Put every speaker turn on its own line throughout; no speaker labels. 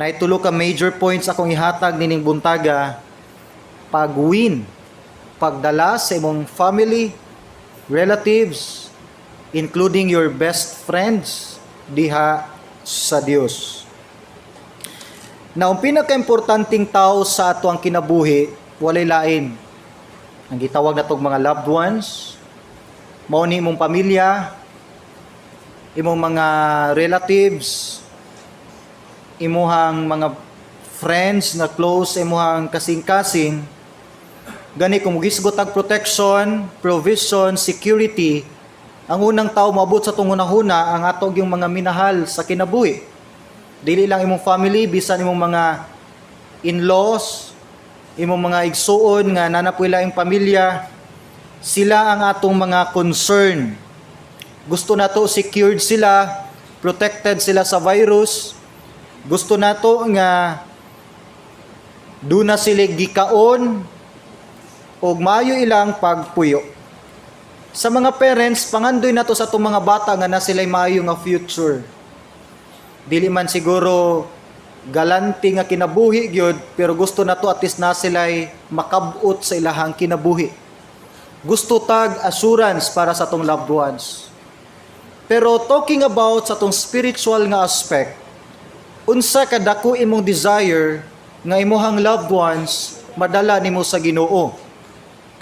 Naay tulo ka major points akong ihatag nining buntaga: pag-win, pagdala sa imong family, relatives, including your best friends diha sa Dios. Na ang pinaka-importanting tao sa ato ang kinabuhi, walay lain. Ang gitawag natong mga loved ones, mao ni imong pamilya, imong mga relatives, imuhang mga friends na close, imuhang kasing-kasing. Gani kung mugisgot ang protection, provision, security, ang unang tao moabot sa atong hunahuna ang ato yung mga minahal sa kinabuhi. Dili lang imong family, bisan imong mga in-laws, imong mga igsuon nga naa na poy laing pamilya, sila ang atong mga concern. Gusto nato secured sila, protected sila sa virus. Gusto nato nga duna sila gikaon ug maayo ilang pagpuyo. Sa mga parents, pangandoy nato sa atong mga bata nga na sila'y maayo nga future. Dili man siguro galante nga kinabuhi gyud, pero gusto nato at least na sila'y makabot sa ilahang kinabuhi. Gusto tag assurance para sa atong loved ones. Pero talking about sa atong spiritual nga aspect, unsa kadako imong desire nga imuhang loved ones madala nimo sa Ginoo?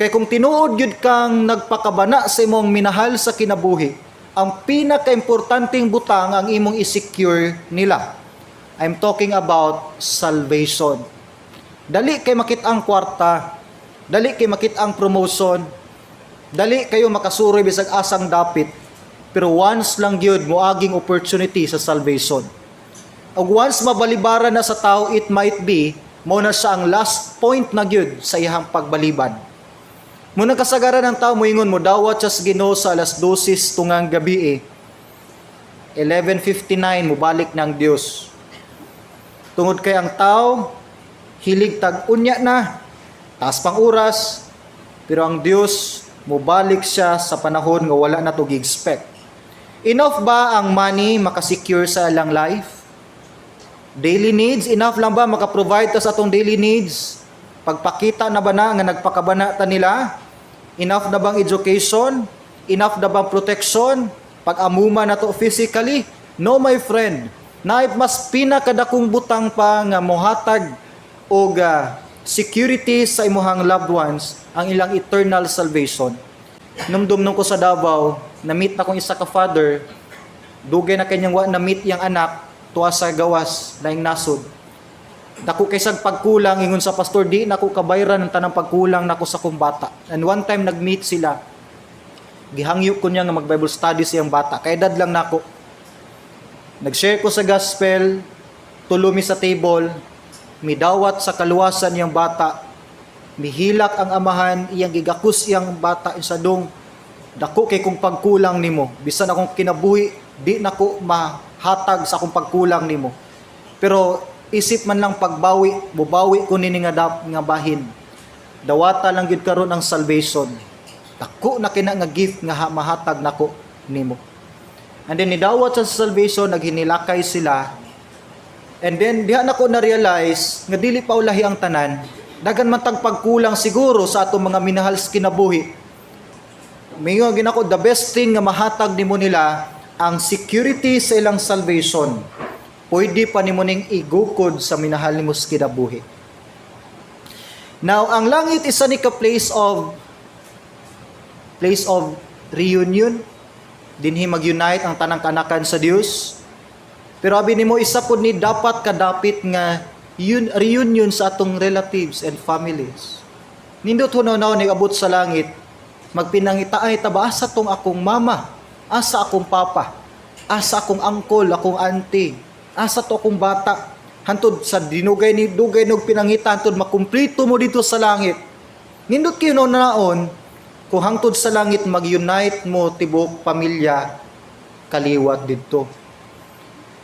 Kay kung tinuod gyud kang nagpakabana sa imong minahal sa kinabuhi, ang pinakaimportanteng butang ang imong i-secure nila. I'm talking about salvation. Dali kay makit ang kwarta, dali kay makit ang promotion, dali kayo makasuroy bisag asang dapit, pero once lang gyud moaging opportunity sa salvation. Ug once mabalibaran na sa tao, it might be mao na siya ang last point na gyud sa iyang pagbalibad. Muna kasagaran ng tao moingon mo dawat siya sa Ginoo sa alas 12 tungang gabi eh. 11:59 mobalik ng Dios. Tungod kay ang tao hilig tag unya na, taas pang oras, pero ang Dios mobalik siya sa panahon nga wala na to gi-expect. Enough ba ang money makasecure sa ilang life? Daily needs, enough lang ba maka-provide ta sa atong daily needs? Pagpakita na ba na nga nagpakabana ta nila? Enough na bang education? Enough na bang protection? Pag-amuma na to physically? No, my friend. Na mas pinakadakong butang pa nga mohatag og security sa imuhang loved ones ang ilang eternal salvation. Numdum nung ko sa Davao, na-meet na kong isa ka father, dugay na kanyang wa na-meet yang anak, tuwa sa gawas, laing nasod. Dako kay sag pagkulang, ingon sa pastor, di nako kabayran ang tanang pagkulang nako sa kong bata. And one time nag-meet sila. Gihangyo ko niya nga mag-Bible study siyang bata. Kay edad lang nako. Nag-share ko sa gospel, tulo mi sa table, midawat sa kaluwasan niyang bata, mihilak ang amahan, iyang gigakus iyang bata sa dong, "Dako kay kong pagkulang nimo. Bisan akong kinabuhi, di nako mahatag sa akong pagkulang nimo. Pero isip man lang pagbawi, bubawi ko nini nga dap nga bahin. Dawata lang gyud karon ang salvation. Dako na kina nga gift nga mahatag nako nimo." And then nidawat sa salvation, naghinilakay sila. And then diha nako na-realize nga dili pa ulahi ang tanan. Daghan man tag pagkulang siguro sa atong mga minahal sa kinabuhi. Mingon ginako, the best thing nga mahatag nimo nila ang security sa ilang salvation. Pwede pa nimo ning igukod sa minahal nimo sa kinabuhi. Now, ang langit isa ni ka place of reunion. Dinhi mag-unite ang tanang kanakan sa Dios. Pero abi nimo, isa pud ni dapat kadapit nga yun, reunion sa atong relatives and families. Nindot hunaw ni abot sa langit, magpinangitaay ta ba, asa tong akong mama, asa akong papa, asa akong uncle, akong auntie, asa to akong bata? Hantod sa dinugay ni dugay nog pinangita hantod makumplito mo dito sa langit. Nindot kayo naon kung hangtod sa langit mag-unite mo tibok pamilya kaliwat didto.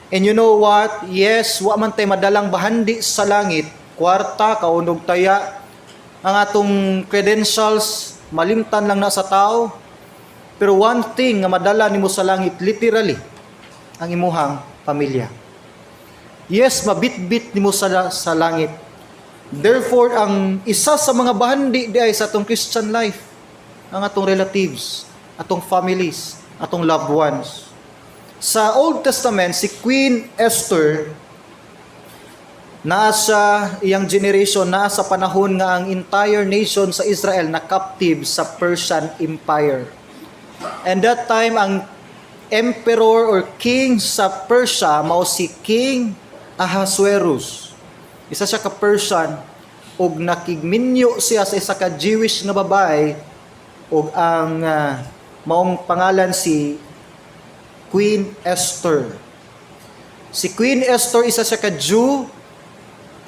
And you know what? Yes, wa man tay madalang bahandi sa langit, kwarta, kaunog taya, ang atong credentials, malimtan lang na sa tao. Pero one thing nga madala nimo sa langit, literally, ang imuhang pamilya. Yes, mabitbit nimo sa langit. Therefore, ang isa sa mga bahandi diay sa atong Christian life, ang atong relatives, atong families, atong loved ones. Sa Old Testament, si Queen Esther, naa sa iyang generation, naa sa panahon nga ang entire nation sa Israel na captive sa Persian Empire. And that time, ang emperor or king sa Persia mao si King Ahasuerus. Isa siya ka Persian ug nakigminyo siya sa isa ka Jewish nga babae ug ang maong pangalan si Queen Esther. Si Queen Esther, isa siya ka Jew,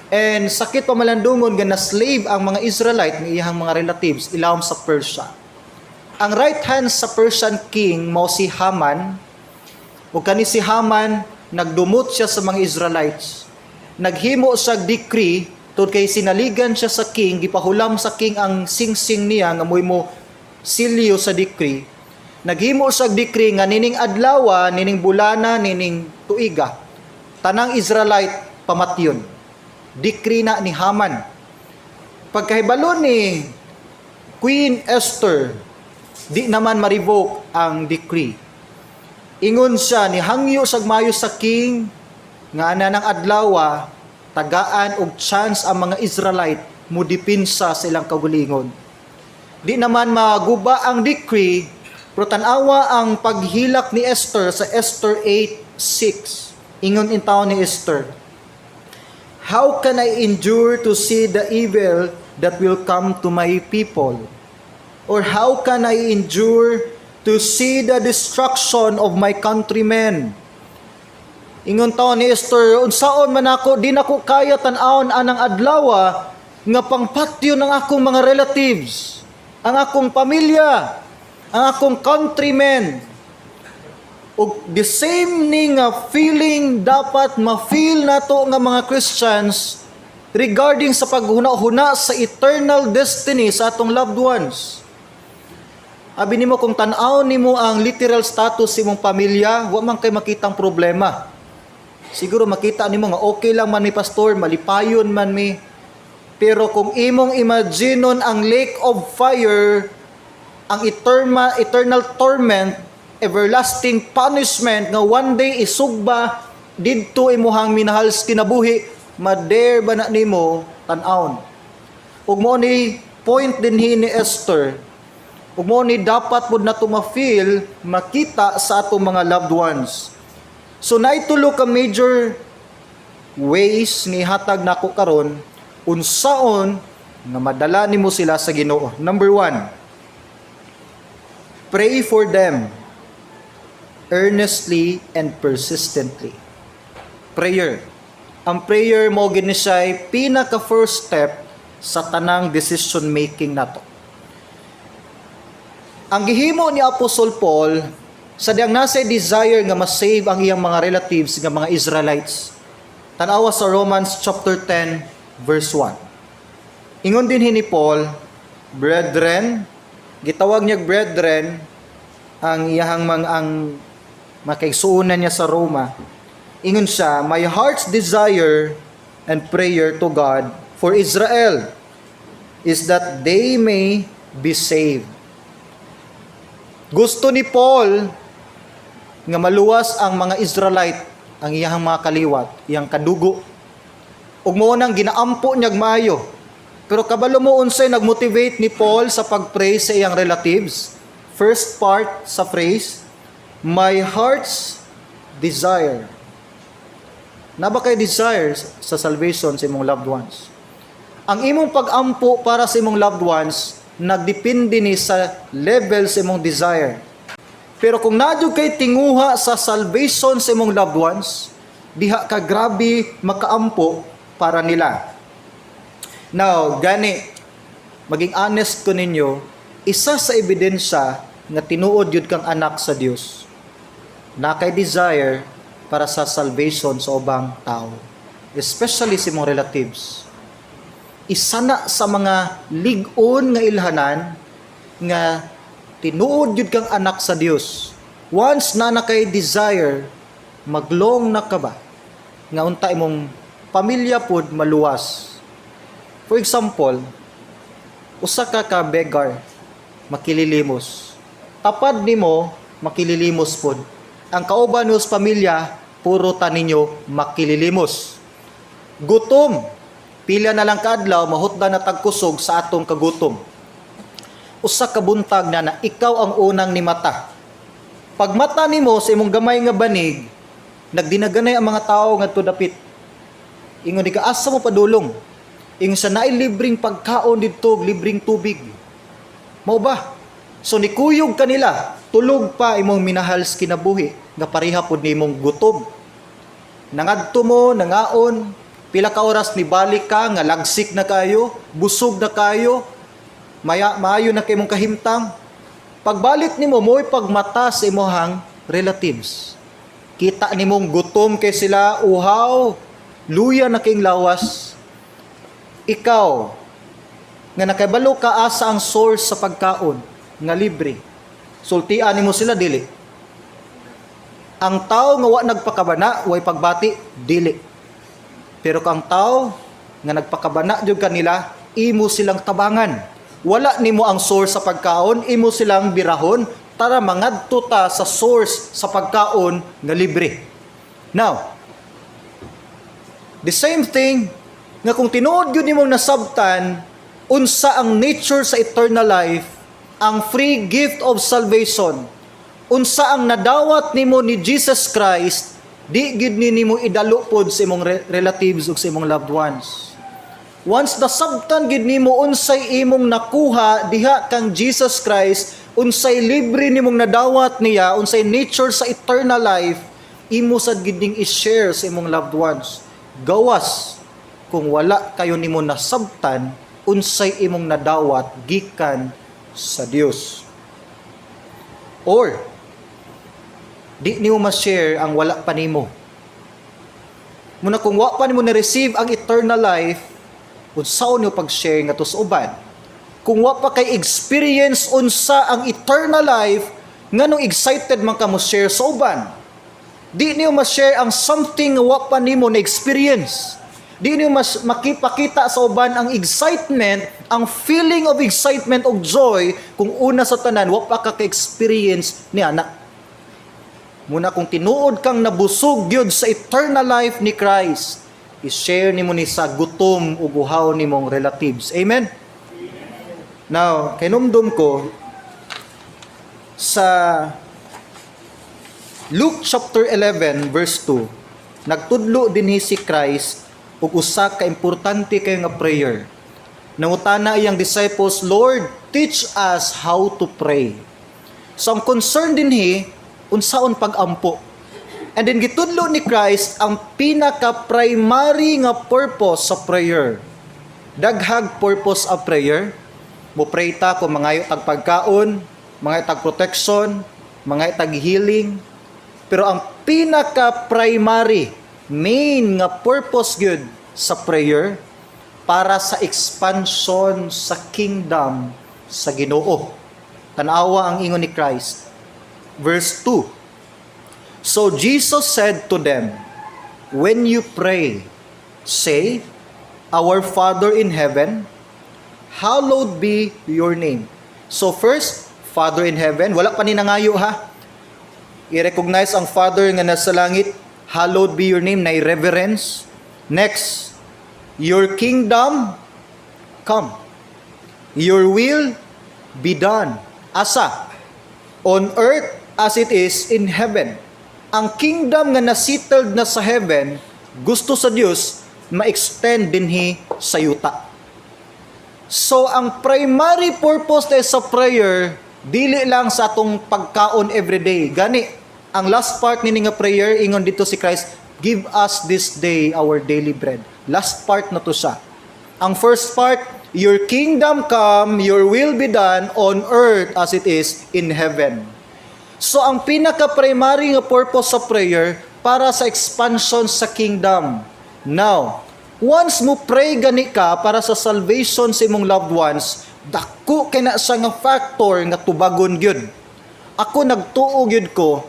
and sakit pamalandungon nga na slave ang mga Israelite ni iyang mga relatives ilawom sa Persia. Ang right hand sa Persian king mao si Haman, ug kani si Haman, nagdumot siya sa mga Israelites. Naghimo siya decree tungod kay sinaligan siya sa king, gipahulam sa king ang singsing niya nga mo'y mo silyo sa decree. Naghimo siya decree nga nining adlawa, nining bulana, nining tuiga, tanang Israelite pamatyon. Decree na ni Haman. Pagkahibalo ni Queen Esther, di naman ma-revoke ang decree. Ingon siya, ni hangyo sag mayo sa king nga ana ng adlawa, tagaan og chance ang mga Israelite mo dipinsa sa ilang kaugalingon. Di naman maguba ang decree, pero tan-awa ang paghilak ni Esther sa Esther 8:6. Ingon in taon ni Esther, "How can I endure to see the evil that will come to my people? Or how can I endure to see the destruction of my countrymen?" Ingon taon ni Esther, "Unsaon man ako, di nako kaya tan-awon anang adlawa nga pangpatyo ng akong mga relatives, ang akong pamilya, ang akong countrymen." Ug the same ni nga feeling dapat ma-feel nato nga mga Christians regarding sa paghuna-huna sa eternal destiny sa atong loved ones. Abi nimo, kung tan-aw nimo ang literal status sa imong pamilya, wa man kay makitang problema. Siguro makita nimo nga okay lang man mi, pastor, malipayon man mi. Pero kung imong imaginon ang lake of fire, ang eternal torment, everlasting punishment nga one day isugba didto imuhang minahal sa kinabuhi, ma-dare ba na nimo tan-awon? Ug mo ni point dinhi ni Esther, ug mo ni dapat pud nato ma-feel, makita sa atong mga loved ones. So naay tulo ka major ways ni hatag nako karon unsaon nga madala nimo sila sa Ginoo. Number one, pray for them earnestly and persistently. Prayer. Ang prayer mo gini siya pinaka first step sa tanang decision making nato. Ang gihimo ni Apostle Paul sa diyang nasa desire nga ma-save ang iyang mga relatives nga mga Israelites. Tanawa sa Romans chapter 10 verse 1. Ingon din ni Paul, "Brethren," gitawag niya brethren ang iyahang mga ang makaigsuonan niya sa Roma. Ingon siya, "My heart's desire and prayer to God for Israel is that they may be saved." Gusto ni Paul nga maluwas ang mga Israelite, ang iyang mga kaliwat, iyang kadugo. Ug mao nang ginaampo niyag maayo. Pero kabalo mo unsay nagmotivate ni Paul sa pag-pray sa iyang relatives? First part sa phrase, "my heart's desire." Naa ba kay desire sa salvation sa imong loved ones? Ang imong pag-ampo para sa imong loved ones nagdepende ni sa level sa imong desire. Pero kung naa jud kay tinguha sa salvation sa imong loved ones, diha ka grabe makaampo para nila. Now, gani, maging honest ko ninyo, isa sa ebidensya nga tinuod yun kang anak sa Dios, naa kay desire para sa salvation sa ubang tao, especially sa imong relatives. Isa na sa mga lig-on nga ilhanan nga tinuod yun kang anak sa Dios. Once naa na kay desire, maglong na ka ba? nga unta imong pamilya pod maluwas. For example, usa ka ka beggar, makililimos. Tapad nimo, makililimos pod. Ang kauban nimo sa pamilya, puro ta ninyo makililimos. Gutom. Pila na lang kaadlaw, mahutdan na tagkusog sa atong kagutom. Usa ka buntag na na ikaw ang unang nimata. Pagmata nimo sa imong gamay nga banig, nagdinaganay ang mga tao ngadto dapit. Ingon di ka, "Asa mo padulong?" Ingon sa, "Naay libreng pagkaon didto, libreng tubig." Mao ba? So nikuyog kanila, tulog pa imong minahal sa kinabuhi nga pareha pud nimong gutom. Nangadto mo, nangaon, pila ka oras nibalik ka nga lagsik na kayo, busog na kayo, maya maayo na kay imong kahimtang. Pagbalik nimo, mo'y pagmata sa imong relatives. Kita nimong gutom kay sila, uhaw, luya na king lawas. Ikaw, nga nakabalo ka asa ang source sa pagkaon, nga libre. Sultian nimo sila, dili? Ang tao nga wa nagpakabana, way pagbati, dili. Pero kang tao nga nagpakabana jud kanila, imo silang tabangan. Wala nimo ang source sa pagkaon, imo silang birahon, tara, mangadto ta sa source sa pagkaon nga libre. Now, the same thing nga kung tinuod gyud nimong nasabtan unsa ang nature sa eternal life, ang free gift of salvation, unsa ang nadawat nimo ni Jesus Christ, di gid ni nimo idalo pod sa imong relatives ug sa imong loved ones. Once nasabtan gid nimo unsay imong nakuha diha kang Jesus Christ, unsay libre nimong nadawat niya, unsay nature sa eternal life, imo sad gid ning i-share sa imong loved ones. Gawas kung wala kayo nimo nasabtan unsay imong nadawat gikan sa Dios. Or di nimo ma-share ang wala pa nimo. Muna kung wa pa nimo na-receive ang eternal life, unsaon nimo pag-share ngadto sa uban? Kung wa pa kay experience unsa ang eternal life, nganong excited man ka mo share sa uban? Di niyo ma-share ang something nga wa pa nimo na experience. Di niyo mas makipakita sa uban ang excitement, ang feeling of excitement og joy kung una sa tanan wa pa ka ka-experience ni ana. Muna kung tinuod kang nabusog gyud sa eternal life ni Christ, i-share nimo ni sa gutom ug uhaw nimong relatives. Amen. Now, kinumdum ko sa Luke chapter 11 verse 2, nagtudlo dinhi si Christ og usa ka importante kayo nga prayer. Nangutana iyang disciples, "Lord, teach us how to pray." So ang concern dinhi, unsaon pag-ampo. And then gitudlo ni Christ ang pinaka-primary nga purpose sa prayer. Daghag purpose of prayer. Mo pray ta kung mangayo tag pagkaon, mangayo tag protection, mangayo tag healing. Pero ang pinaka-primary, main nga purpose gyud sa prayer, para sa expansion sa kingdom sa Ginoo. Tanawa ang ingon ni Christ. Verse 2. So Jesus said to them, "When you pray, say, 'Our Father in heaven, hallowed be your name.'" So first, Father in heaven, wala pa ni nangayo ha. I-recognize ang Father nga nasa langit, hallowed be your name, na reverence. Next, your kingdom come. Your will be done. Asa? On earth as it is in heaven. Ang kingdom nga nasettled na sa heaven, gusto sa Dios ma-extend dinhi sa yuta. So ang primary purpose na sa prayer, dili lang sa atong pagkaon everyday. Gani ang last part nini nga prayer, ingon dito si Christ, "Give us this day our daily bread." Last part na to siya. Ang first part, your kingdom come, your will be done on earth as it is in heaven. So ang pinaka-primary nga purpose sa prayer, para sa expansion sa kingdom. Now, once mo pray gani ka para sa salvation sa imong loved ones, dako kay na siya nga factor nga tubagon gyud. Ako, nagtuo gyud ko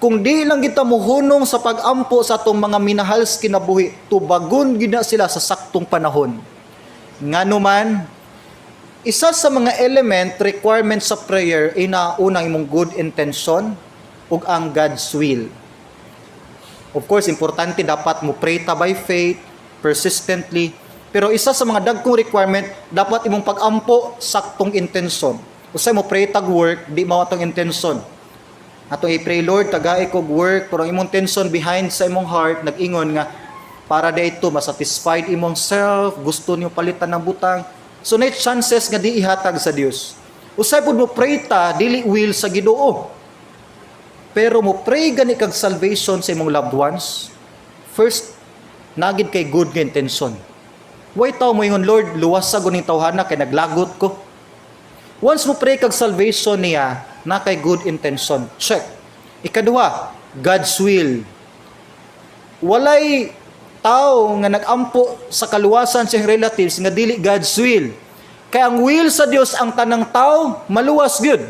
Kung di lang kita muhunong sa pag-ampo sa atong mga minahal sa kinabuhi, tubagon gid na sila sa saktong panahon. Ngano man, isa sa mga element requirement sa prayer ina unang imong good intention ug ang God's will. Of course, importante dapat mo pray ta by faith, persistently. Pero isa sa mga dagkong requirement, dapat imong pag-ampo saktong intention. Usay mo pray tag work, di mao atong intention. Atong i-pray, "Lord, tagai kog work," pero ang imong intention behind sa imong heart, nag-ingon nga, para dito, masatisfied imong self, gusto niyo palitan ng butang. So, na chances nga di ihatag sa Dios. Usay pud mo pray ta, dili will sa Ginoo. Pero mo pray gani kag salvation sa imong loved ones, first, naa gid kay good nga intention. Way tao mo ingon, "Lord, luwas sa guning tawhana kay naglagot ko." Once mo pray kag salvation niya, na kay good intention. Check. Ikaduha, God's will. Walay tao nga nagampo sa kaluwasan sa iyang relatives nga dili God's will. Kay ang will sa Dios, ang tanang tao maluwas gyud.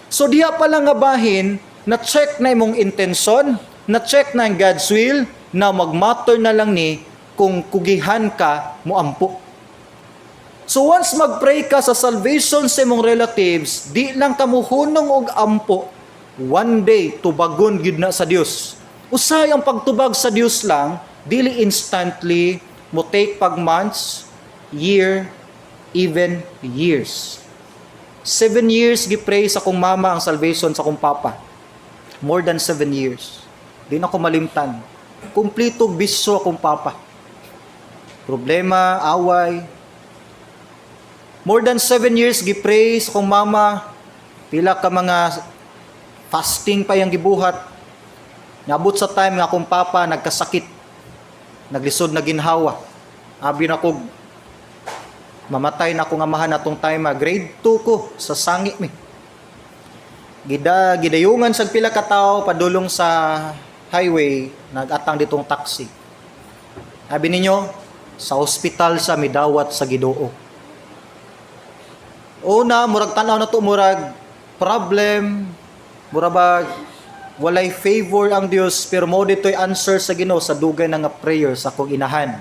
So diha pa lang nga bahin, na check na imong intention, na check na ang God's will, na magmatter na lang ni kung kugihan ka moampo. So once magpray ka sa salvation sa imong relatives, di lang ka muhunong og ampo, one day tubagon gyud na sa Dios. Usay ang pagtubag sa Dios lang, dili instantly, mo take pag months, year, even years. 7 years gipray sa akong mama ang salvation sa akong papa. More than 7 years. Di na ko malimtan. Kumpletong bisyo akong papa. Problema, away. More than 7 years gipray sa akong mama. Pila ka mga fasting pa yung gibuhat. Nabot sa time nga akong papa nagkasakit. Naglisod na ginhawa. Abi na ko mamatay na akong amahan atong time, ah. Grade 2 ko sa sangi mi. Gidayungan sa pila ka tawo padulong sa highway, nagatang ditong taxi. Sabi ninyo, sa ospital sa midawat sa Ginoo. Una, murag tanaw na to, murag problem, murag ba walay favor ang Dios, pero mo dito'y answer sa Ginoo sa dugay na nga prayer sa akong inahan.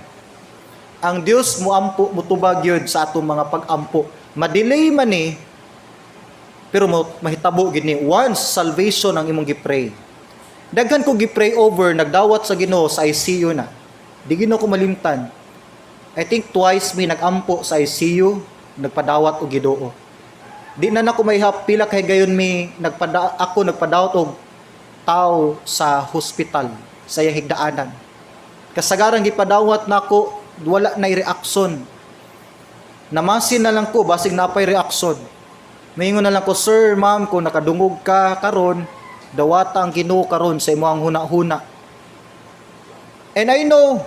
Ang Dios muampo, mutubag yun sa atong mga pag-ampo. Madelay man ni, pero mo mahitabo gid ni once salvation ang imong gipray. Daghan ko gipray over, nagdawat sa Ginoo sa ICU na. Di Ginoo ko malimtan. I think twice mi nagampo sa ICU, nagpadawat og Ginoo. Di na nako maihap pila kay gayon mi nagpada ako nagpadawat og tao sa hospital sa iyang higdaanan. Kasagaran gipadawat nako, wala na reaksyon. Namasin na lang ko basig napay reaksyon. Maingon na lang ko, "Sir, ma'am, kung nakadungog ka karon, dawata ang Ginoo karon sa imong huna-huna." And I know,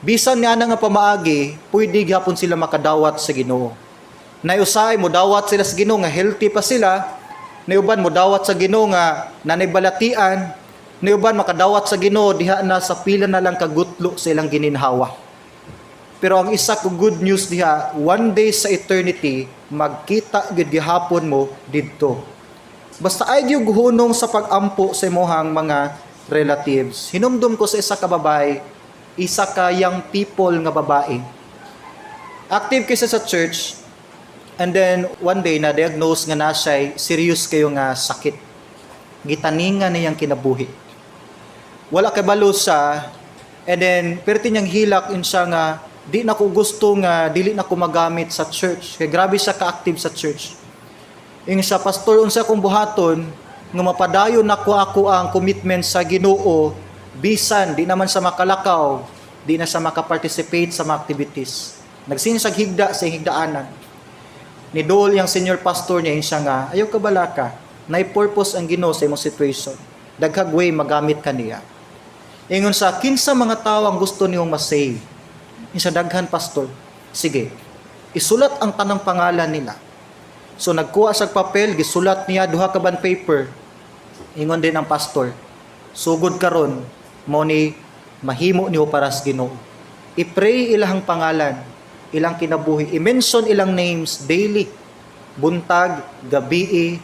bisan nga na nga pamaagi, pwede gyapon sila makadawat sa Ginoo. Nayusay mo dawat sila sa Ginoo nga healthy pa sila, nayuban mo dawat sa Ginoo nga nanay balatian, nayuban makadawat sa Ginoo diha na sa pila na lang kagutlo sa ilang gininhawa. Pero ang isa ko good news diha, one day sa eternity, magkita gid gihapon mo didto. Basta ay gyud hunong sa pag-ampo sa imong mga relatives. Hinumdum ko sa isa ka babae, isa ka young people nga babae. Active kasi sa church, and then one day na diagnose nga na siya serious kayo nga sakit. Gitaningan niyang kinabuhi. Wala kay balo sa, and then perti niyang hilak in siya nga di na ko gusto nga dili na ko magamit sa church. Kay grabe siya ka-active sa church. Ingon siya, "Pastor, unsa akong buhaton nga mapadayon nako ako ang commitment sa Ginoo bisan di naman sa makalakaw, di na siya makaparticipate sa mga activities?" Nagsinsag higda sa higdaanan. Ni Dol yung senior pastor niya, siya nga, "Ayaw ka balaka, nay purpose ang Ginoo sa imong situation. Daghag way magamit kaniya." Ingon sa, "Kinsa mga tao ang gusto niyong ma-save?" Insa, "Daghan, pastor." "Sige, isulat ang tanang pangalan nila." So nagkuha sa papel, gisulat niya duha ka bond paper. Ingon din ang pastor, "Sugod karon, mo ni mahimo niyo para sa Ginoo. I-pray ilahang pangalan, ilang kinabuhi, i-mention ilang names daily, buntag, gabii,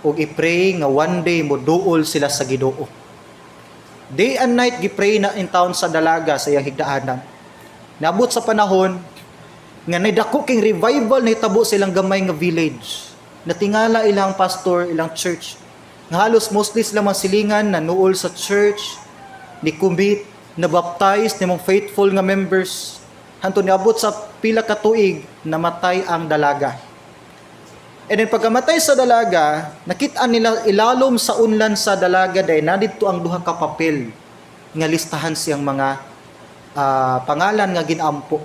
Ug i-pray nga one day mo duol sila sa Ginoo. Day and night gi-pray na in town sa dalaga sa iyang higdaanan. Naabot sa panahon nga dako king revival nahitabo sa ilang gamay nga village. Natingala ilang pastor, ilang church. Nga halos mostly sila mga silingan na nuol sa church, ni commit, na baptize ni mong faithful nga members. Hantod niabot sa pila ka tuig, namatay ang dalaga. And then pagkamatay sa dalaga, nakita nila ilalom sa unlan sa dalaga dahil na didto ang duha ka papel nga listahan siyang mga pangalan nga ginampo.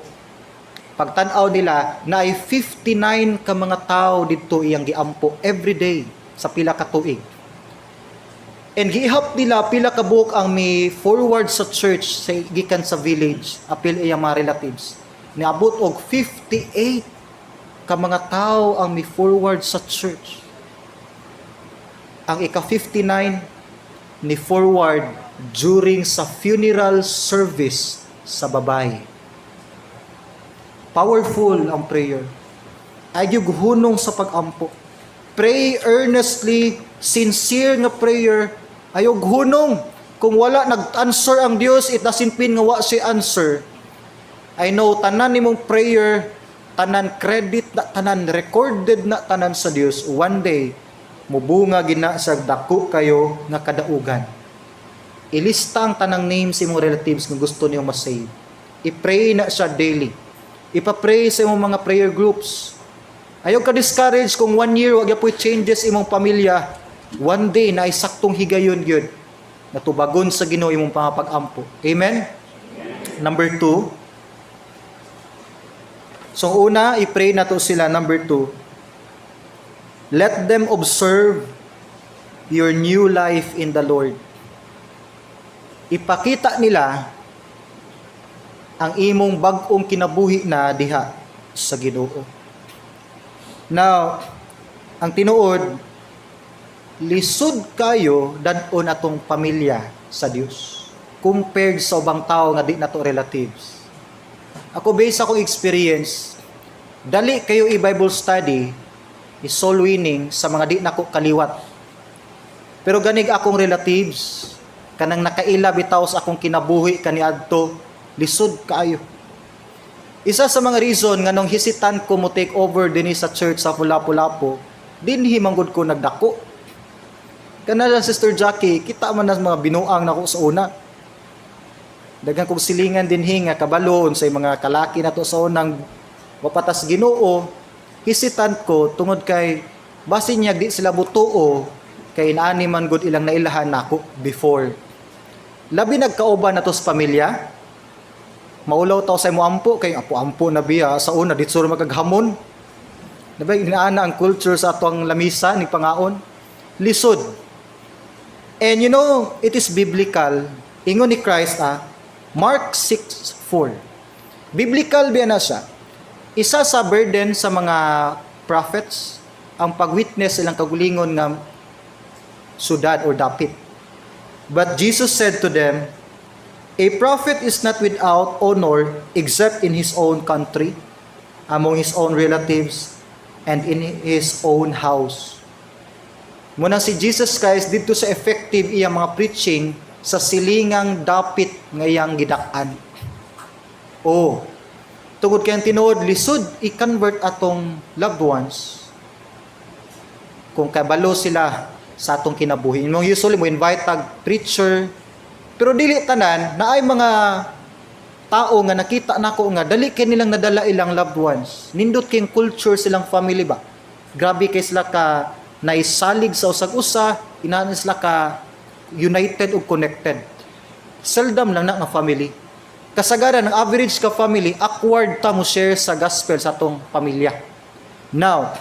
Pagtan-aw nila na ay 59 ka mga tao didto iyang giampo every day sa pila ka tuig. And gihap nila pila ka buok ang mi forward sa church sa gikan sa village apil iyang mga relatives. Niabot og 58 ka mga tao ang mi forward sa church. Ang ika-59 ni forward during sa funeral service sa babae. Powerful ang prayer. Ay hunong sa pag-ampo. Pray earnestly, sincere nga prayer. Ayog hunong. Kung wala nag-answer ang Dios, it doesn't mean nga wa siya answer. I know tanan nimong prayer, tanan credit na tanan, recorded na tanan sa Dios. One day mubunga gina sa dako kayo nga kadaugan. Ilista ang tanang names imong relatives nga gusto niyo ma-save. I-pray na siya daily. Ipa-pray sa imong mga prayer groups. Ayaw ka discourage kung one year wag po'y changes imong pamilya. One day na ay saktong higayon gyud. Natubagon sa Ginoo imong pangapag-ampo. Amen? Number two. So una, i-pray nato sila. Number two, let them observe your new life in the Lord. Ipakita nila ang imong bag-ong kinabuhi na diha sa Ginoo. Now, ang tinuod, lisod kayo dad-on atong pamilya sa Dios compared sa ubang tao nga di nato relatives. Ako, based sa akong experience, dali kayo i-Bible study, i-soul winning sa mga di nako kaliwat. Pero ganig akong relatives, kanang nakaila bitaw sa akong kinabuhi kaniadto, lisod kaayo. Isa sa mga reason nga nung hesitant ko mo take over dinhi sa church sa Lapu-Lapu, dinhi manggod ko nagdako. Kana lang, Sister Jackie, kita man na mga binuang nako sa una. Daghan kong silingan dinhi nga kabalo sa mga kalaki nato sa unang wapatas Ginoo, hesitant ko tungod kay basin niya di sila butuo kay inaani man gud ilang nailahan nako before. Labi nagkauban nato sa pamilya, maulaw taw sa imo ampo kay apo-ampo na biya sa una dito ra magaghamon. Diba inaana ang culture sa atong lamisa ni pangaon? Lisod. And it is biblical. Ingon ni Christ, Mark 6:4. Biblical biya na siya. Isa sa burden sa mga prophets ang pag-witness silang kagulingon nga sudad or dapit. But Jesus said to them, "A prophet is not without honor except in his own country, among his own relatives, and in his own house." Muna si Jesus Christ dito sa effective iyang mga preaching sa silingang dapit nga iyang gidak-an. Oh, tungod kay ang tinuod, lisod i-convert atong loved ones kung kabalo sila sa atong kinabuhi. Mong usually mo invite tag preacher, pero dili tanan na ay mga tao nga nakita nako nga dali kay nilang nadala ilang loved ones. Nindot kay culture silang family ba. Grabe kay sila ka naisalig sa usag-usa, inaan sila ka united ug connected. Seldom lang na nga family. Kasagaran ang average ka family, awkward ta mo share sa gospel sa atong pamilya. Now,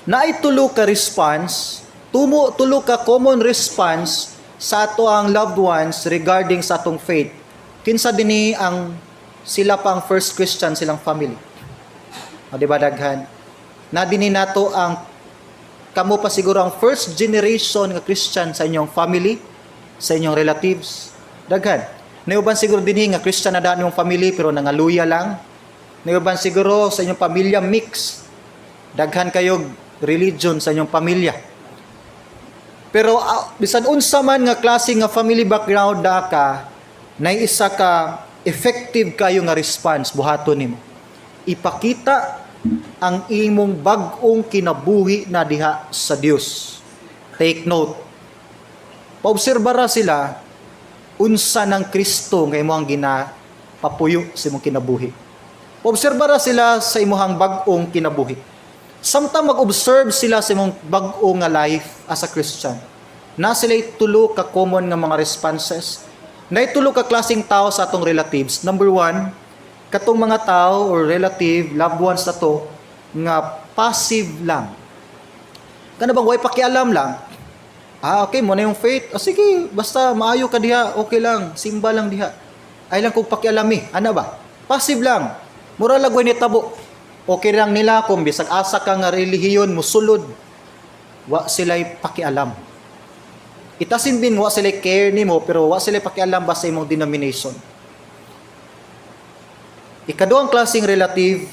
naay tulo ka response, tulo ka common response sa ato ang loved ones regarding sa atong faith. Kinsa dinhi ang sila pa ang first Christian silang family? O, di ba daghan? Na dinhi nato ang kamo pa siguro ang first generation nga Christian sa inyong family, sa inyong relatives. Daghan. Nauban siguro dinhi nga Christian na daan yung family pero nangaluya lang. Nauban siguro sa inyong pamilya mix. Daghan kayo religion sa inyong pamilya. Pero bisan unsa man nga klase nga family background da ka, nay isa ka effective kayo nga response buhaton nimo. Ipakita ang imong bag-ong kinabuhi na diha sa Dios. Take note. Paobserba ra sila unsa ng Kristo nga imong ginapapuyo sa imong kinabuhi. Paobserba ra sila sa imong bag-ong kinabuhi. Samtang mag-observe sila sa imong bag-o nga life as a Christian, na sila tulo ka common nga mga responses. Na tulo ka klaseng tao sa atong relatives. Number one, katong mga tao or relative, loved ones na to, nga passive lang. Kana bang way pakialam lang? Ah, okay, mao na yung faith. Ah, sige, basta maayo ka diha, okay lang, simba lang diha. Ay lang kung pakialam eh. Ano ba? Passive lang. Mura lang ni tabo. Okay lang nila kung bisag asa ka nga relihiyon musulod. Wa sila'y pakialam. Itasin bin wa sila'y care nimo, pero wa sila'y pakialam ba sa imong denomination. Ikaduhang klaseng relative,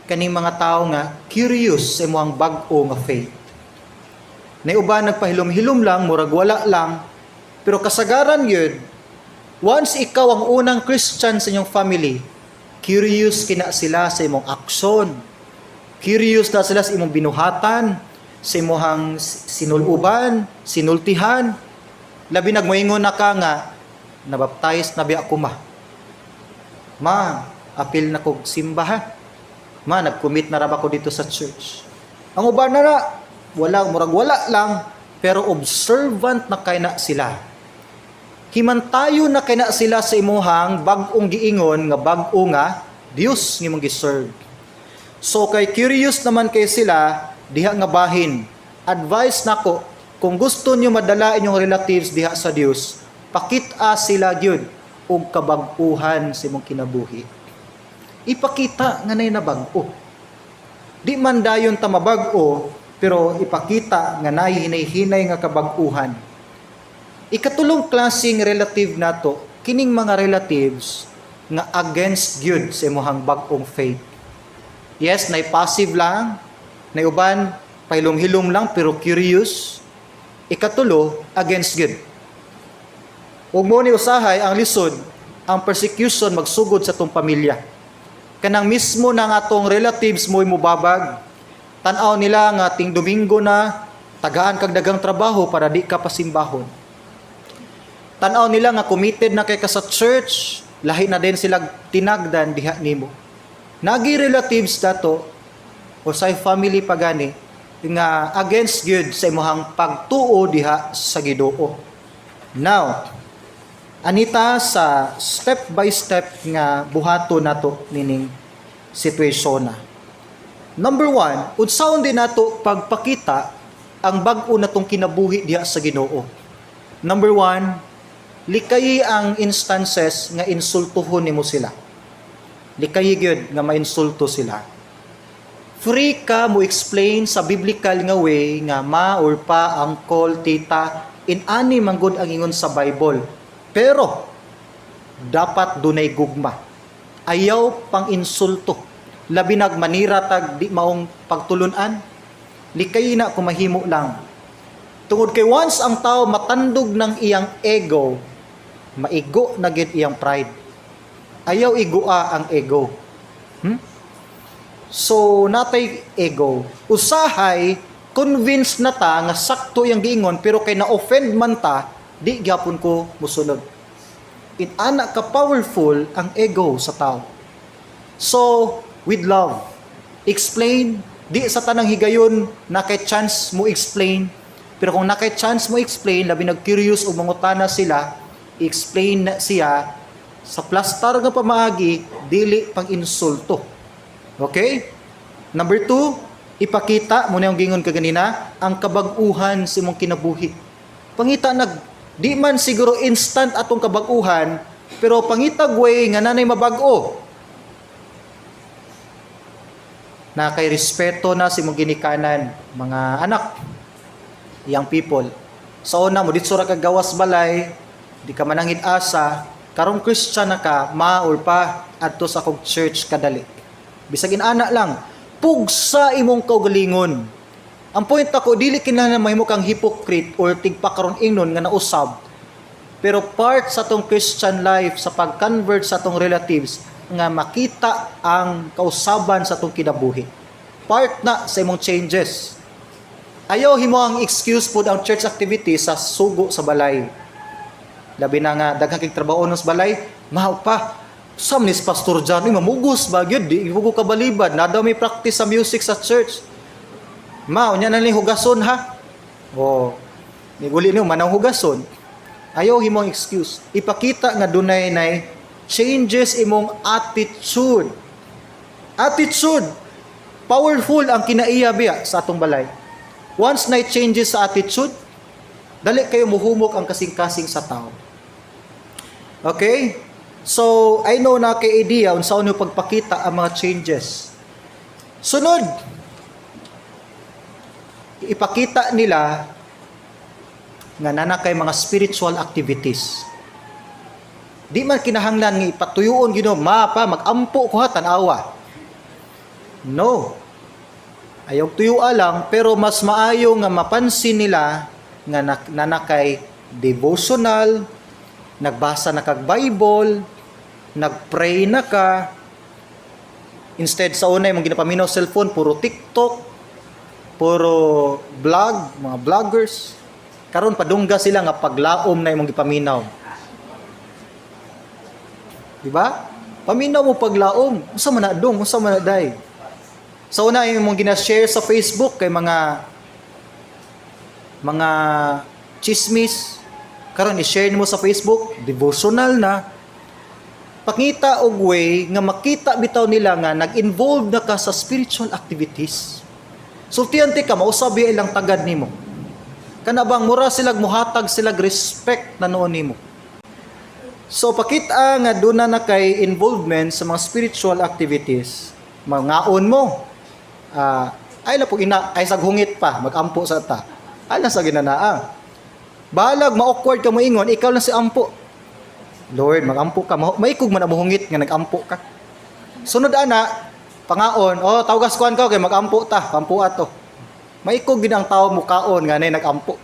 kaning mga tao nga curious sa imong bag-o nga faith. Nay uban nagpahilom-hilom lang, murag wala lang, pero kasagaran yun, once ikaw ang unang Christian sa inyong family, curious kina sila sa imong aksyon. Curious na sila sa imong binuhatan, sa imong sinuluban, sinultihan. Labi nagmoingon na ka nga, "Nabaptize na biya ako, ma. Ma, apil na kog simba ha. Ma, nag-commit na ra ba ko dito sa church?" Ang uban na na, wala, murag wala lang, pero observant na kay na sila. Himantayo na kay na sila sa imuhang bag-ong giingon nga bag-o nga Dios nga imong giserve. So kay curious naman kay sila diha nga bahin. Advice nako, kung gusto niyo madala inyong relatives diha sa Dios, pakita sila gyud og kabag-uhan sa imong kinabuhi. Ipakita nga nay nabag-o. Di man dayon ta mabag-o, pero ipakita nga nay hinay-hinay nga kabag-uhan. Ikatulong klaseng relative nato, kining mga relatives nga against gyud sa imong bag-ong faith. Yes, nay passive lang, nay uban pahilom-hilom lang pero curious. Ikatulo, against gyud. Ug mo ni usahay ang lisod, ang persecution magsugod sa atong pamilya. Kanang mismo ng atong relatives mo'y mubabag. Tan-aw nila nga ting Domingo na tagaan kag dagang trabaho para di ka pasimbahon. Tan-aw nila nga committed na kay ka sa church, lahi na din sila tinagdan diha nimo. Nagi relatives dato o sa family pagani nga against gyud sa imong pagtuo diha sa Ginoo. Now, anita sa step by step nga buhato nato nining situation na. Number one, unsaon din nato pagpakita ang bag-o natong kinabuhi diha sa Ginoo? Number one, likayi ang instances nga insultuhon nimo sila. Likayi gyud nga mainsulto sila. Free ka mo explain sa biblical nga way nga, "Ma or pa, uncle, tita, in-ani man gud ang ingon sa Bible." Pero dapat dunay gugma. Ayaw pang insulto. Labi nag manira tag di maong pagtulunan. Likay na kung mahimo lang. Tungod kay once ang tao matandog ng iyang ego, maigo na gid iyang pride. Ayaw igua ang ego. So, natay ego. Usahay, convinced na ta nga sakto yung giingon, pero kay na-offend man ta, di gyapon ko musunod. Inana ka powerful ang ego sa tao. So, with love, explain, di sa tanang higayon na kay chance mo explain, pero kung na kay chance mo explain, labi nag-curious o mangutana sila, explain na siya sa plastar nga pamaagi, dili pang insulto. Okay? Number two, ipakita mo na yung gingon kaganina, ang kabag-uhan sa imong kinabuhi. Pangita nag, di man siguro instant atong kabag-uhan, pero pangitag way nga nanay mabag-o. Na kay respeto na sa imong ginikanan, mga anak, young people. Sa una mo, ditso ra ka gawas balay, di ka manangid asa, karong Christian na ka, "Ma or pa, adto sa akong church kadali." Bisag inana lang, pugsa imong kaugalingon. Ang point ako, dili kinahanglan mahimo kang hypocrite or tigpakaron ingnon nga nausab. Pero part sa atong Christian life, sa pag-convert sa atong relatives, nga makita ang kausaban sa atong kinabuhi. Part na sa imong changes. Ayaw himo ang excuse pod ang church activity sa sugo sa balay. Labi na nga daghang kay trabaho sa balay, mahaw pa. Sam ni Pastor John, uy, mamugos ba gyud, di ko kabalibad, na daw may practice sa music sa church. Ma, unya na ni hugason ha. Oh, ni uli niyo manang hugason. Ayaw himo ang excuse. Ipakita nga dunay nay changes imong attitude. Attitude. Powerful ang kinaiya biya sa atong balay. Once na changes sa attitude, dali kayo muhumok ang kasing-kasing sa tao. Okay? So, I know na kay idea unsa niyo pagpakita ang mga changes. Sunod, ipakita nila nga nana kay mga spiritual activities. Di man kinahanglan nga ipatuyuon Ginoo, ma pa magampo ko ha, tan-awa. No. Ayaw tuyua lang, pero mas maayo nga mapansin nila nga nana kay devotional, nagbasa na kag Bible, nagpray na ka. Instead sa una imong ginapaminaw cellphone puro TikTok, puro vlog, mga vloggers. Karon padungga sila nga paglaom na imong gipaminaw. Di ba? Paminaw mo paglaom. Unsa man na dong, unsa man na day? Sa una imong gina-share sa Facebook kay mga chismis. Karon i-share nimo sa Facebook, devotional na. Pakita og way nga makita bitaw nila nga nag-involve na ka sa spiritual activities. Sultihan ti ka, mausab ilang tagad nimo. Kana bang mura sila muhatag sila respect na noon nimo. So pakita nga duna na kay involvement sa mga spiritual activities. Mangaon mo. Ay la po ina ay sag hungit pa magampo sa ta. Ay lang sa ginanaa. Balag ma-awkward ka moingon, ikaw lang si ampo. Lord, magampo ka. Maikog man ang hungit nga nagampo ka. Sunod ana, pangaon, oh, tawgas kuan ka kay magampo ta, pampo ato. Maikog gid ang tao mukaon nga nay nagampo.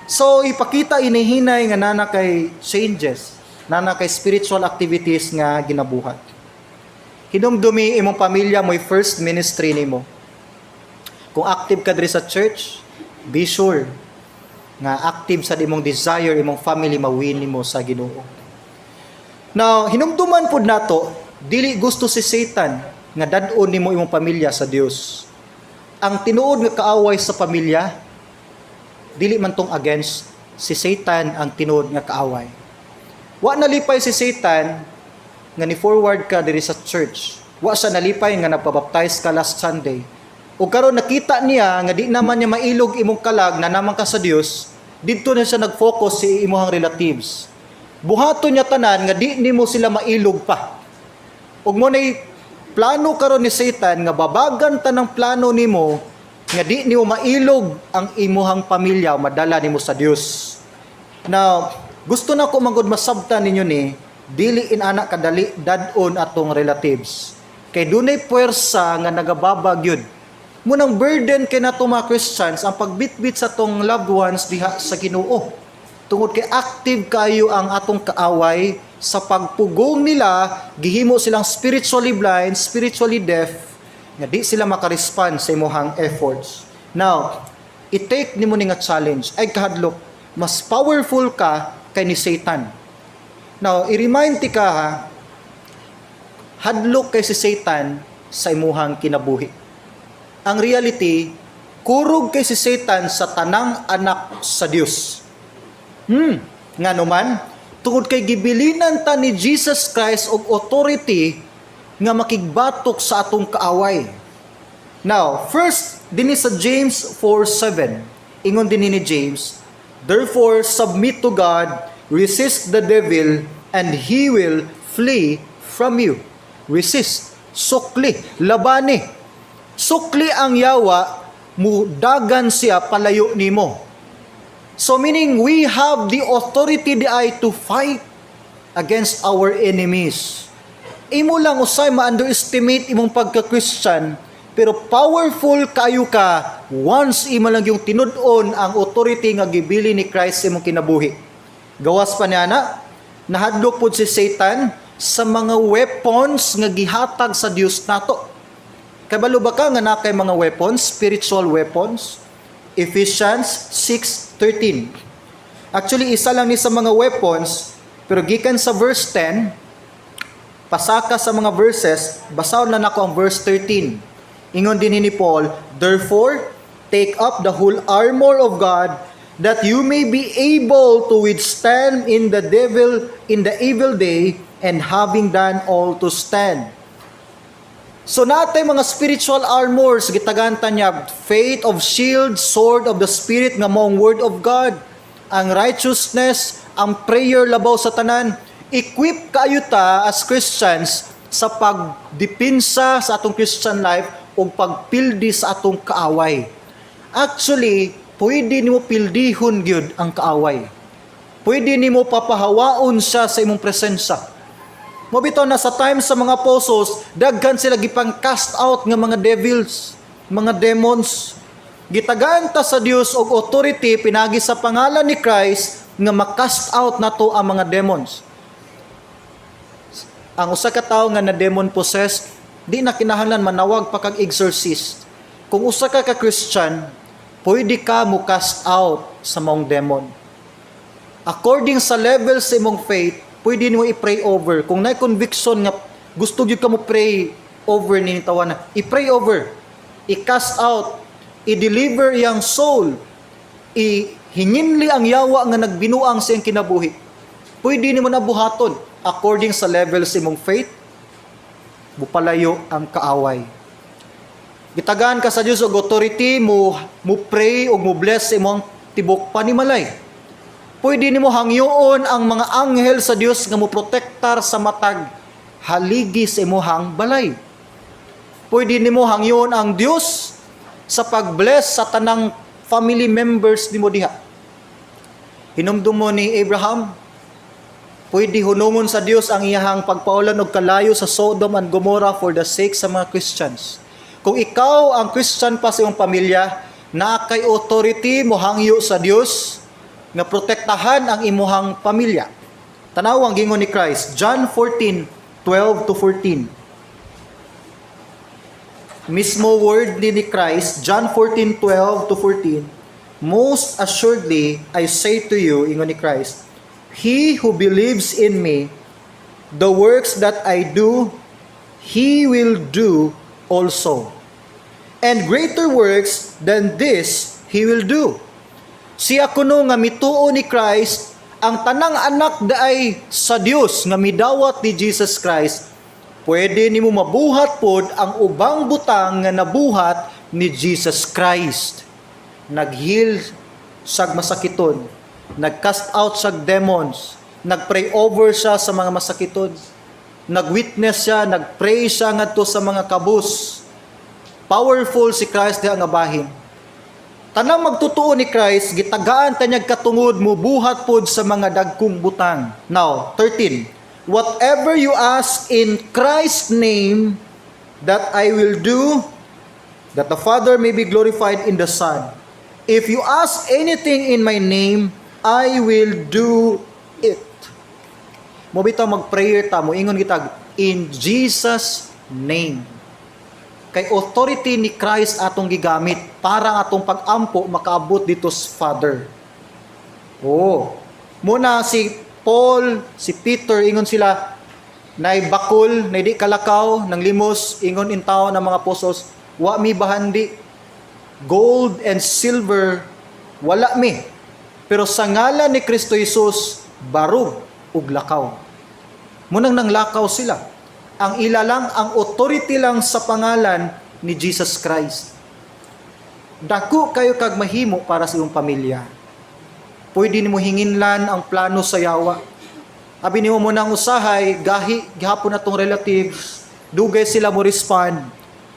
So ipakita inihinay nga nana kay changes, nana kay spiritual activities nga ginabuhat. Hinumdumi imong pamilya mo'y first ministry nimo. Kung active ka diri sa church, be sure nga active sa imong desire imong family mawin nimo sa Ginoo. Now, hinumduman pud nato, dili gusto si Satan nga dad-on nimo imong pamilya sa Dios. Ang tinuod nga kaaway sa pamilya, dili man tong against si Satan ang tinuod nga kaaway. Wa nalipay si Satan nga ni forward ka diri sa church. Wa siya nalipay nga nagpabaptize ka last Sunday. Ug karon nakita niya nga di naman niya mailog imong kalag na naman ka sa Dios, didto na siya nag-focus sa imuhang relatives. Buhaton niya tanan nga di nimo sila mailog pa. Ug mo nay plano karon ni Satan nga babagan tanang plano nimo nga di nimo mailog ang imuhang pamilya madala nimo sa Dios. Now, gusto na ko manggod masabtan ninyo ni dili inana kadali dad-on atong relatives. Kay dunay puwersa nga nagababag yun. Munang burden kay nato mga Christians ang pagbitbit sa atong loved ones diha sa Ginoo. Tungod kay active kayo ang atong kaaway sa pagpugong nila, gihimo silang spiritually blind, spiritually deaf, nga di sila makarespond sa imuhang efforts. Now, i-take nimo ni nga challenge ay kahadlok, mas powerful ka kay ni Satan. Now, i-remind ti ka ha, hadlok kay si Satan sa imuhang kinabuhi. Ang reality, kurog kay si Satan sa tanang anak sa Dios. Nga naman, tungod kay gibilinan ta ni Jesus Christ og authority nga makigbatok sa atong kaaway. Now, first, dinhi sa James 4:7. Ingon din ni James, "Therefore, submit to God, resist the devil, and he will flee from you." Resist, sukli, labani. Sukli ang yawa, mudagan siya palayo nimo. So meaning we have the authority di ay to fight against our enemies. Imo lang usay ma-underestimate imong pagka-Christian, Pero powerful kayo ka once imo lang yung tinud-on ang authority nga gibili ni Christ sa imong kinabuhi. Gawas pa niya na, nahadlok pud si Satan sa mga weapons nga gihatag sa Dios nato. Kabalo ba ka nga naa kay mga weapons, spiritual weapons? Ephesians 6:13. Actually, isa lang ni sa mga weapons, pero gikan sa verse 10, pasaka sa mga verses, basahon na nako ang verse 13. Ingon din ni Paul, "Therefore, take up the whole armor of God that you may be able to withstand in the evil day and having done all to stand." So naa tay mga spiritual armors, gitagaan ta niya faith of shield, sword of the Spirit nga maong word of God, ang righteousness, ang prayer labaw sa tanan. Equip kayo ta as Christians sa pagdepinsa sa atong Christian life ug pagpildi sa atong kaaway. Actually, pwede nimo pildihon gyud ang kaaway. Pwede nimo papahawaon siya sa imong presensya. Mao bitaw na sa time sa mga apostles, daghan sila gipang cast out nga mga devils, mga demons. Gitagaan ta sa Dios og authority pinagi sa pangalan ni Christ nga ma-cast out nato ang mga demons. Ang usa ka tawo nga na demon possessed, di na kinahanglan manawag pa kag exorcist. Kung usa ka ka Christian, pwede ka mo cast out sa maong demon. According sa level sa imong faith, pwede nimo i-pray over. Kung naa conviction nga gusto gyud ka mo pray over ni tawana, i-pray over. I-cast out, i-deliver iyang soul, ihinginli ang yawa nga nagbinuang sa iyang kinabuhi. Pwede nimo na buhaton according sa level sa imong faith, mupalayo ang kaaway. Gitagaan ka sa Dios og authority mo mo pray ug mo bless sa imong tibok panimalay. Pwede nimo hangyoon ang mga anghel sa Dios nga mo protektar sa matag haligi sa imong balay. Pwede nimo hangyoon ang Dios sa pag-bless sa tanang family members nimo diha. Hinumdum mo ni Abraham, pwede hunungon sa Dios ang iyahang pagpaulan og kalayo sa Sodom and Gomorrah for the sake sa mga Christians. Kung ikaw ang Christian pa sa iyong pamilya, naa kay authority mo hangyo sa Dios nga protektahan ang imuhang pamilya. Tanaw ang gingon ni Christ, John 14, 12 to 14. Mismo word ni Christ, John 14, 12 to 14, "Most assuredly, I say to you," ingon ni Christ, "he who believes in me, the works that I do, he will do also. And greater works than this he will do." Siya kuno nga mituo ni Christ, ang tanang anak diay sa Dios nga midawat ni Jesus Christ, pwede nimo mabuhat pod ang ubang butang nga nabuhat ni Jesus Christ. Nag-heal siyag masakiton, nag-cast out siyag demons, nag-pray over siya sa mga masakiton, nag-witness siya, nag-pray siya ngadto sa mga kabus. Powerful si Christ diha nga bahin. Tanang magtutuo ni Christ, gitagaan ta niyag katungod mo buhat pod sa mga dagkong butang. Now, 13. "Whatever you ask in Christ's name, that I will do, that the Father may be glorified in the Son. If you ask anything in my name, I will do it." Mao bitaw mag-prayer ta mo ingon kitag "in Jesus' name." Kay authority ni Christ atong gigamit para ang atong pag-ampo makaabot dito sa Father. Oh. Muna si Paul, si Peter, ingon sila nay bakul, nay di kalakaw ng limos, ingon in tao ng mga apostles, "Wa mi bahandi, gold and silver wala mi. Pero sa ngalan ni Kristo Jesus, barog ug lakaw." Munang nanglakaw sila. Ang ila lang, ang authority lang sa pangalan ni Jesus Christ. Dako kayo kag mahimo para sa iyong pamilya. Pwede nimo hinginlan ang plano sa yawa. Abi nimo mo nang usahay, gahi, gihapon na tong relatives, dugay sila mo respond.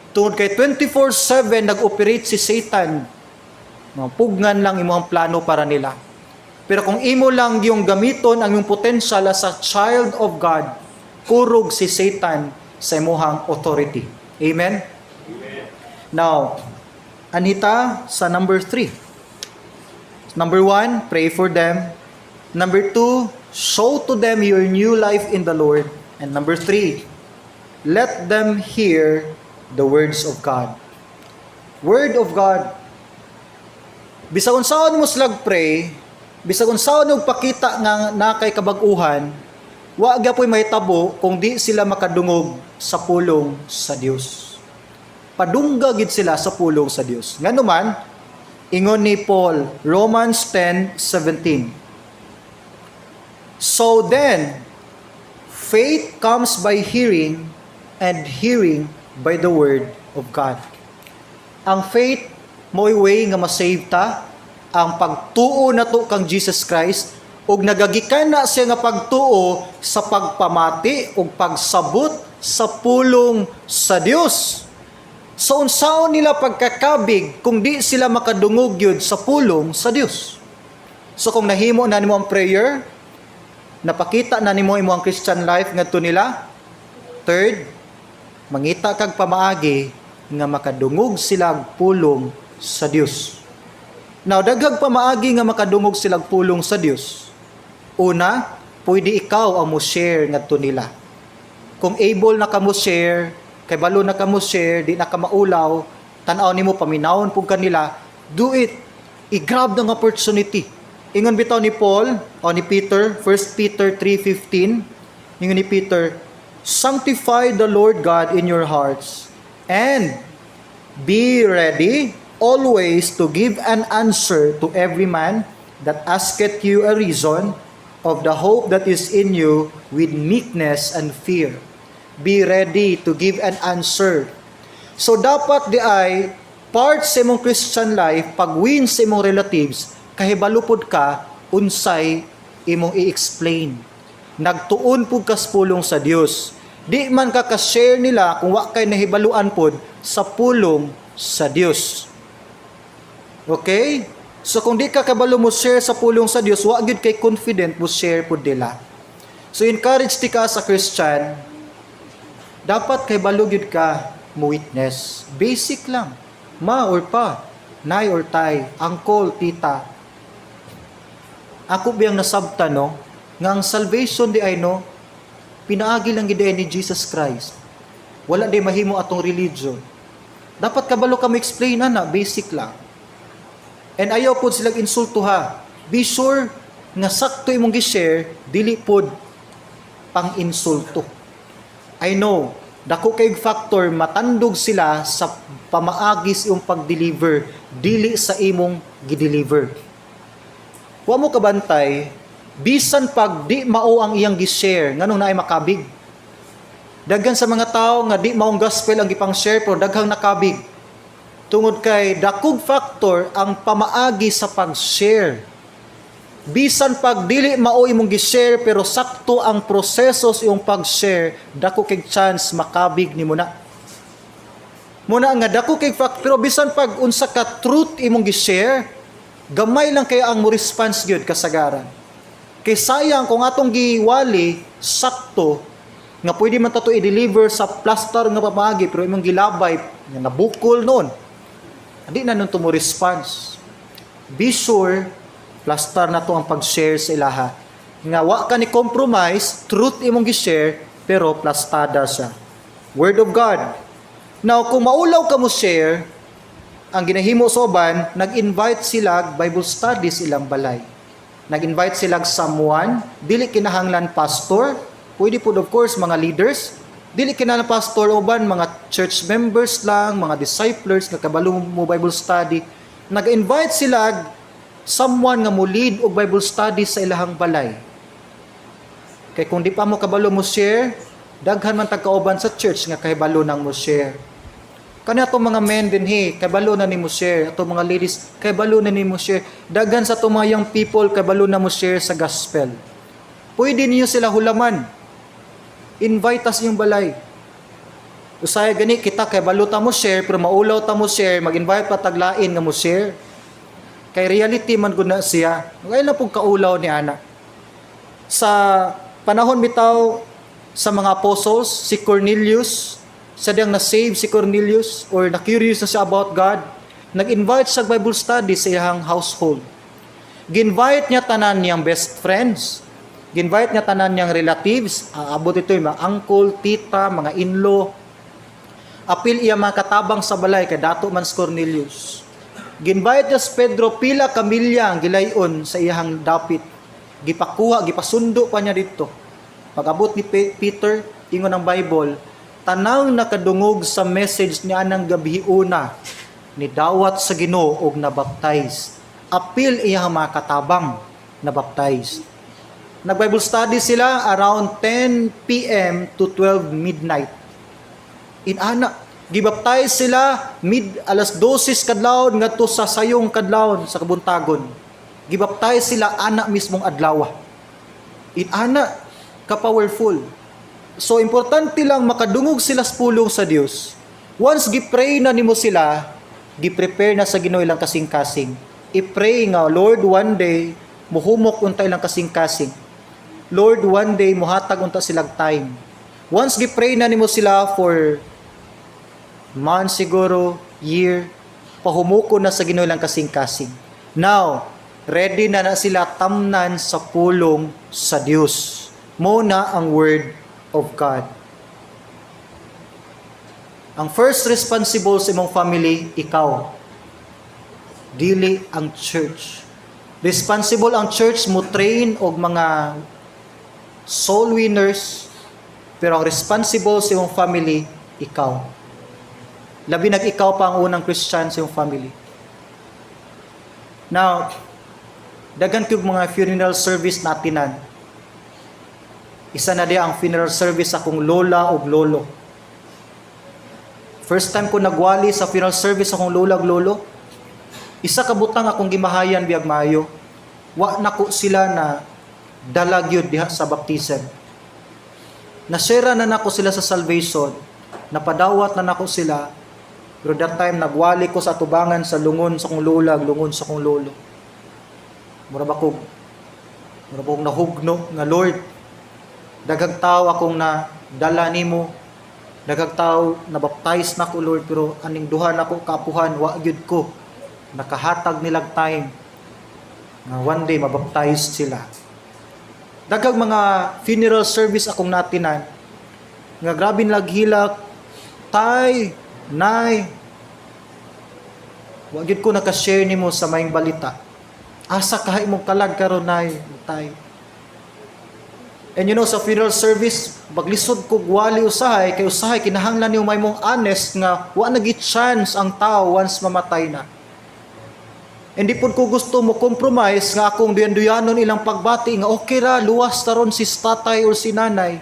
Tungod kay 24/7 nag-operate si Satan. Mga pugnan lang imong plano para nila. Pero kung imo lang yung gamiton ang imong potential as a child of God, kurog si Satan sa imuhang authority. Amen? Now, anhi ta sa number 3. Number 1, pray for them. Number 2, show to them your new life in the Lord. And number 3, let them hear the words of God. Word of God. Bisag unsaon mo silag pray, bisag unsaon og pakita nga naa kay kabag-uhan, wa gyapoy mahitabo kung di sila makadungog sa pulong sa Dios. Padungga gid sila sa pulong sa Dios. Ngano man, ingon ni Paul, Romans 10:17. "So then, faith comes by hearing, and hearing by the word of God." Ang faith mo'y way nga ma-save ta, ang pagtuo nato kang Jesus Christ ug nagagikan na siya nga pagtuo sa pagpamati ug pagsabot sa pulong sa Dios. So unsaon nila pagkakabig kung di sila makadungog yun sa pulong sa Dios? So kung nahimo na nimo ang prayer, napakita na nimo imo ang Christian life ngadto nila, third, mangita kag pamaagi nga makadungog sila og pulong sa Dios. Now, daghang pamaagi nga makadungog sila og pulong sa Dios. Una, pwede ikaw ang mo share ngadto nila. Kung able na ka mo share, kay balo na ka mo share, di na ka maulaw, tan-aw nimo paminawon pud kanila, do it. I-grab ng opportunity. Ingon bitaw ni Paul o ni Peter, 1 Peter 3:15, ingon ni Peter, "Sanctify the Lord God in your hearts and be ready always to give an answer to every man that asketh you a reason of the hope that is in you with meekness and fear." Be ready to give an answer. So dapat di ay part sa imong Christian life, pag win sa imong relatives, kahibalo pod ka unsay imong i-explain. Nagtuon pud kas pulong sa Dios. Di man ka ka-share nila kung wa kay nahibaluan pod sa pulong sa Dios. Okay? So kung di ka kabalo mo share sa pulong sa Dios, wa gyud kay confident mo share pud nila. So encourage ti ka sa Christian, dapat kay balo gyud ka mo witness. Basic lang. Ma or pa, nay or tay, uncle, tita. Ako biyang nasabta, no, nga ang salvation di ay, no, pinaagi lang gid ni Jesus Christ. Wala di mahimo atong religion. Dapat kabalo ka mo explain ana, basic lang. And ayaw pod silang insulto ha. Be sure nga sakto imong gi-share, dili pod pang insulto. I know, dako kay factor matandog sila sa pamaagi sa imong pag-deliver, dili sa imong gi-deliver. Wa mo kabantay, bisan pag di mao ang iyang gi-share, nganong naay makabig? Daghan sa mga tao nga di maong gospel ang gipang-share pero daghang nakabig. Tungod kay dakog factor ang pamaagi sa pag-share. Bisan pag dili mao imong gi-share pero sakto ang proseso sa imong pag-share, dako kay chance makabig nimo na. Muna nga dako kay fact, pero bisan pag unsa ka truth imong gi-share, gamay lang kay ang mo response gyud kasagaran. Kay sayang kung atong giwali sakto nga pwede man tato i-deliver sa plaster nga pamaagi pero imong gilabay nga nabukol noon. Hindi na nun to mo response. Be sure plaster na to ang pag-share sa ilaha. Nga wa ka ni compromise, truth imong gi-share pero plastada siya. Word of God. Now, kung maulaw ka mo share, ang ginahimo sa uban, nag-invite sila Bible studies ilang balay. Nag-invite sila someone, dili kinahanglan pastor, pwede po of course mga leaders, dili kinahanglan pastor, uban mga church members lang, mga disciples nga kabalo mo Bible study. Nag-invite sila someone nga mo lead og Bible study sa ilahang balay. Kay kung di pa mo kabalo mo share, daghan man tag kauban sa church nga kahibalo nang mo share. Kani atong mga men dinhi, kabalo na nimo share. Atong mga ladies, kabalo na nimo share. Daghan sa atong mga young people, kabalo na mo share sa gospel. Pwede niyo sila hulaman. Invite us yung balay. Usay gani kita kay balo ta mo share pero maulaw ta mo share, mag-invite pa taglain nga mo share. Kay reality man gud na siya. Ngay lang pug kaulaw ni ana. Sa panahon bitaw sa mga apostles, si Cornelius, Sa diyang na-save si Cornelius or na-curious na siya about God, nag-invite siya Bible study sa iyang household. Ginvite niya tanan niyang best friends. Ginvite niya tanan niyang relatives. Aabot ito yung mga uncle, tita, mga in-law. Apil iya mga katabang sa balay kay dato man si Cornelius. Ginvite niya si Pedro, pila ka milya ang gilayon sa iyang dapit. Gipakuha, gipasundo pa niya dito. Pag-abot ni Peter, ingon ang Bible, tanang nakadungog sa message niya nang gabi una, ni dawat sa Ginoo og nabaptize. Apil iyang mga katabang nabaptize. Nag-Bible study sila around 10 p.m. to 12 midnight. Inana, gibaptize sila mid alas 12 kadlawon ngadto sa sayong kadlawon sa kabuntagon. Gibaptize sila ana mismong adlaw. Inana ka powerful. So importante lang makadungog sila sa pulong sa Dios. Once gi-pray na nimo sila, gi-prepare na sa Ginoo ilang kasing-kasing. I-pray nga, "Lord, one day muhumok unta ilang kasing-kasing. Lord, one day muhatag unta silang time." Once gi-pray na nimo sila for months siguro, year, pahumuko na sa Ginoo ilang kasing-kasing. Now, ready na na sila tamnan sa pulong sa Dios. Mo na ang word of God. Ang first responsible sa imong family, ikaw. Dili ang church. Responsible ang church mo train og mga soul winners, pero ang responsible sa imong family, ikaw. Labi nag ikaw pa ang unang Christian sa imong family. Now, daghan kog mga funeral service natinan. Isa na di ang funeral service akong lola ug lolo. First time ko nagwali sa funeral service akong lola ug lolo, isa ka butang akong gimahayan biyag maayo, wa nako sila na dala gyud diha sa baptism. Nasera na nako sila sa salvation, napadawat na nako sila, pero that time nagwali ko sa tubangan sa lungon sa akong lola, ug lungon sa akong lolo. Mura ba kog nahugno nga, "Lord, daghang tao akong na dala nimo, daghang tao na baptize nako, Lord, pero aning duha nako kaapuhan, wa gyud ko nakahatag nilag time nga one day mabaptize sila." Daghang mga funeral service akong natinan nga grabe nilag hilak, "Tay, Nay, wa gyud ko naka-share nimo sa maayong balita. Asa kaha imong kalag karon, Nay, Tay?" And sa funeral service, maglisod kog wali usahay, kay usahay kinahanglan nimo may mong honest nga wa na chance ang tao once mamatay na. Hindi pud ko gusto mo compromise nga akong duyan-duyanon ilang pagbati nga okay ra, luwas taron si tatay or si nanay.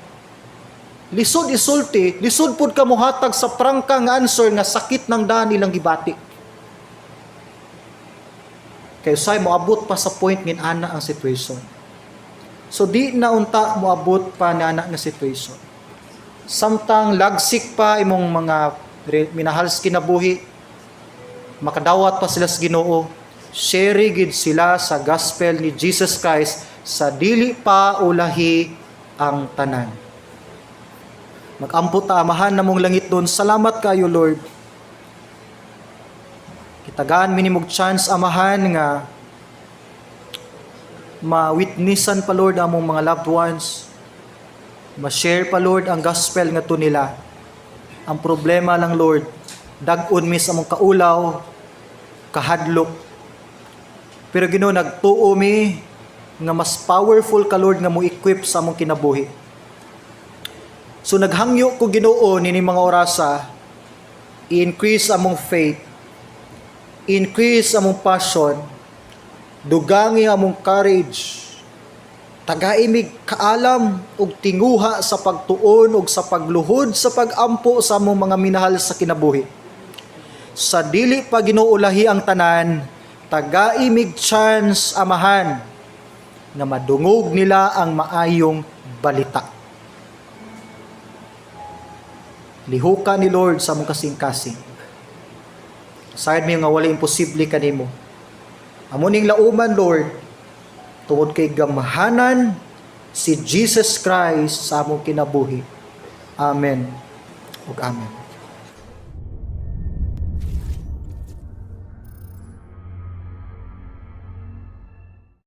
Lisod isulti, lisod pud ka mohatag sa prangka nga answer nga sakit ng daan ilang gibati. Kay usahay moabot pa sa point ngin ana ang situation. So di na unta moabot pa na ana nga situation. Samtang lagsik pa imong mga minahal sa kinabuhi, makadawat pa sila sa Ginoo, share gid sila sa gospel ni Jesus Christ sa dili pa ulahi ang tanan. Magampo ta. Amahan namong langitnon, salamat kayo, Lord. Gitagaan mi nimog chance, Amahan, nga ma-witnessan pa, Lord, among mga loved ones. Ma-share pa, Lord, ang gospel nga to nila. Ang problema lang, Lord, dag-on mi sa among kaulaw, kahadlok. Pero Ginoo, nagtuo mi nga mas powerful ka, Lord, nga mo equip sa among kinabuhi. So naghangyo ko, Ginoo, nini mga orasa, i-increase among faith, increase among passion, dugangi among courage, tagai mig kaalam ug tinguha sa pagtuon ug sa pagluhod sa pagampo sa among mga minahal sa kinabuhi. Sa dili pa, Ginoo, ulahi ang tanan, tagai mig chance, Amahan, nga madungog nila ang maayong balita. Lihuka ni Lord sa among kasing-kasing. Sayad mi nga wala imposible kanimo. Amo ning lauman, Lord, tungod kay gamhanan si Jesus Christ sa among kinabuhi. Amen ug amen.